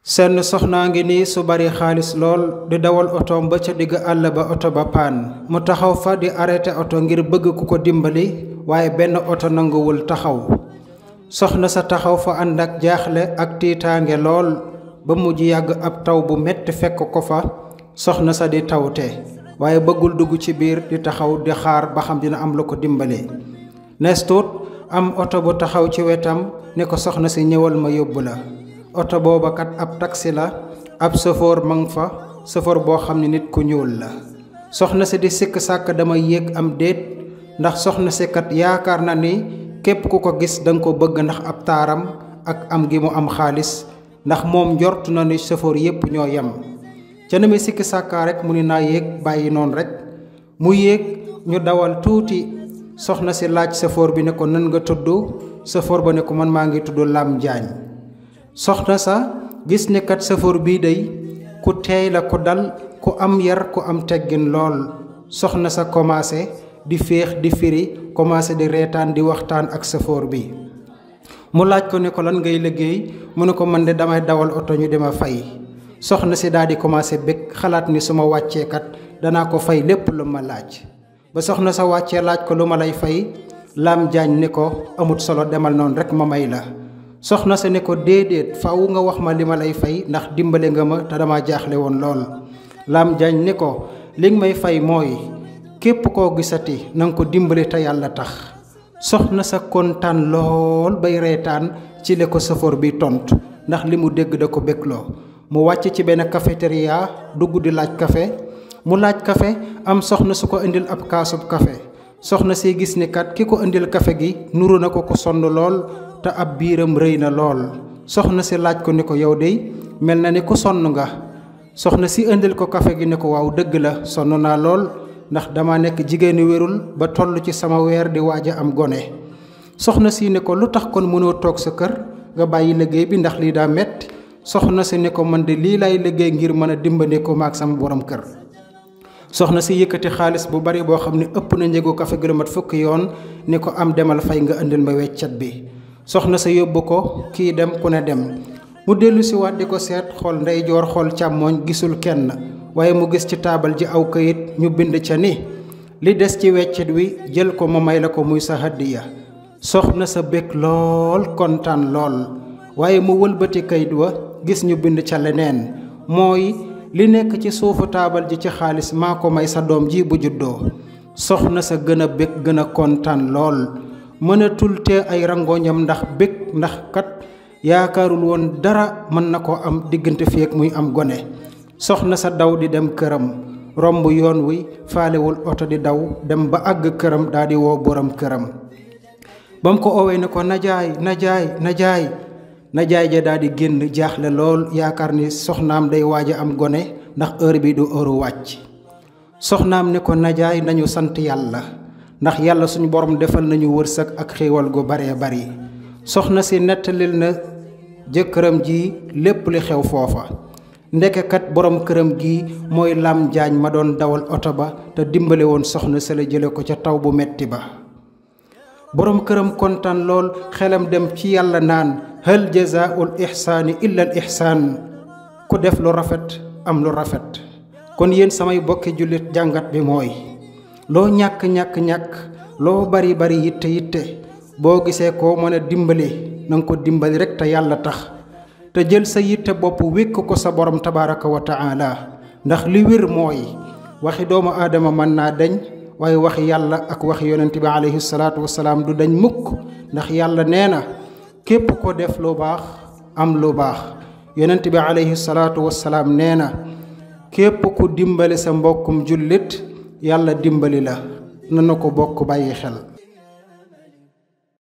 seen soxnaa ngi nii su bari xaalis lool di dawal otoom ba ca digg àll ba oto ba paan mu taxaw fa di arrêté oto ngir bëgg ku ko dimbali waaye benn oto nanguwul taxaw soxna sa taxaw fa ànd ak jaaxle ak tiitaange lool ba mujj yàgg ab taw bu metti fekk ko fa soxna sa di tawte waaye bëggul dugg ci biir di taxaw di xaar ba xam dina am lu ko dimbali nees tuut am oto bu taxaw ci wetam ne ko soxna si ñëwal ma yóbbu la oto booba kat ab taxi la ab chauffeur mang fa chauffeur boo xam ne nit ku ñuul la soxna si di sikk sàkk dama yéeg am déet ndax soxna si kat yaakaar na ni képp ku ko gis danga ko bëgg ndax ab taaram ak am gi mu am xaalis ndax moom njort na ni chauffeur yépp ñoo yem ca na mi sikki sàkkaa rek mu ni naa yéeg bàyyi noonu rek mu yéeg ñu dawal tuuti soxna si laaj chauffeur bi ne ko nan nga tudd chauffeur ba ne ko man maa ngi tudd Lam Jaañ soxna sa gis ne kat chauffeur bii day ku teey la ku dal ku am yar ku am teggin lool soxna sa commencé di féex di firi commencé di reetaan di waxtaan ak chauffeur bi mu laaj ko ne ko lan ngay liggéey mu ne ko man de damay dawal oto ñu dima fay soxna si daal di commencé bëgg xalaat ni su ma wàccee kat danaa ko fay lépp lu ma laaj ba soxna sa wàccee laaj ko lu ma lay fay Lam Jaañ ne ko amut solo demal noonu rek ma may la soxna sa ne ko déedéet faaw nga wax ma li ma lay fay ndax dimbale nga ma te dama jaaxle woon lool Lam Jaañ ne ko li nga may fay mooy képp koo gisati na nga ko dimbale te yàlla tax soxna sa kontaan lool bay reetaan ci le ko chauffeur bi tontu ndax li mu dégg da ko bégloo mu wàcc ci benn cafétéria dugg di laaj café mu laaj café am soxna su ko indil ab kaasub café soxna si gis ni kat ki ko indil café gi nuru na ko sonn lool te ab biiram rëy na lool soxna si laaj ko ni ko yow dey mel na ni ku sonn nga soxna si indil ko café gi ne ko waaw dëgg la sonn naa lool ndax dama nekk jigéenu wérul ba toll ci sama weer di waaj a am gone soxna si ne ko lu tax kon mënoo toog sa kër nga bàyyi liggéey bi ndax lii daa metti soxna si ne ko man de lii lay liggéey ngir mën a dimbali ko maag sama borom kër soxna si yëkkati xaalis bu bari boo xam ne ëpp na njëgu café gi lu mat fukki yoon ni ko am demal fay nga indil ma weccat bi soxna sa yóbbu ko kii dem ku ne dem mu dellu si waat di ko seet xool ndeyjoor xool càmmooñ gisul kenn waaye mu gis ci taabal ji aw kayit ñu bind ca ni li des ci weccit wi jël ko ma may la ko muy sa hadiya soxna sa bég lool kontaan lool waaye mu wëlbati kayit wa gis ñu bind ca leneen mooy li nekk ci suufu taabal ji ci xaalis maa ko may sa doom ji bu juddoo soxna sa gën a bég gën a kontaan lool mënatul te ay rangoñam ndax bég ndax kat yaakaarul woon dara mën na ko am diggante fii ak muy am gone soxna sa daw di dem këram romb yoon wi faalewul oto di daw dem ba àgg këram daal di woo borom këram ba mu ko oowee ne ko najaay najaay ja daal di génn jaaxle lool yaakaar ni soxnaam day waaj a am gone ndax heure bi du heure wàcc soxnaam ne ko najaay nañu sant yàlla ndax yàlla suñu borom defal nañu wërsëg ak xéewal gu baree bari soxna si nettalil na jëkkëram ji lépp li xew foofa ndekekat borom këram gi mooy Lam Jaañ ma doon dawal oto ba te dimbale woon soxna si la jële ko ca taw bu metti ba borom këram kontaan lool xelam dem ci yàlla naan hal jazaa'ul ihsaani illa al ihsaan ku def lu rafet am lu rafet kon yéen samay bokki jullit jàngat bi mooy loo ñàkk loo bari yitte boo gisee koo mën a dimbali na nga ko dimbali rek te yàlla tax te jël sa yitte bopp wékk ko sa borom tabaraka wa taala ndax li wér mooy waxi doomu aadama mën naa deñ waaye waxi yàlla ak waxi yonent bi alayhi salaatu wasalaam du dañ mukk ndax yàlla nee na képp ko def lu baax am lu baax yonent bi alayhi salaatu wasalaam nee na képp ku dimbali sa mbokkum jullit yàlla dimbali la nanu ko bokk bàyyi xel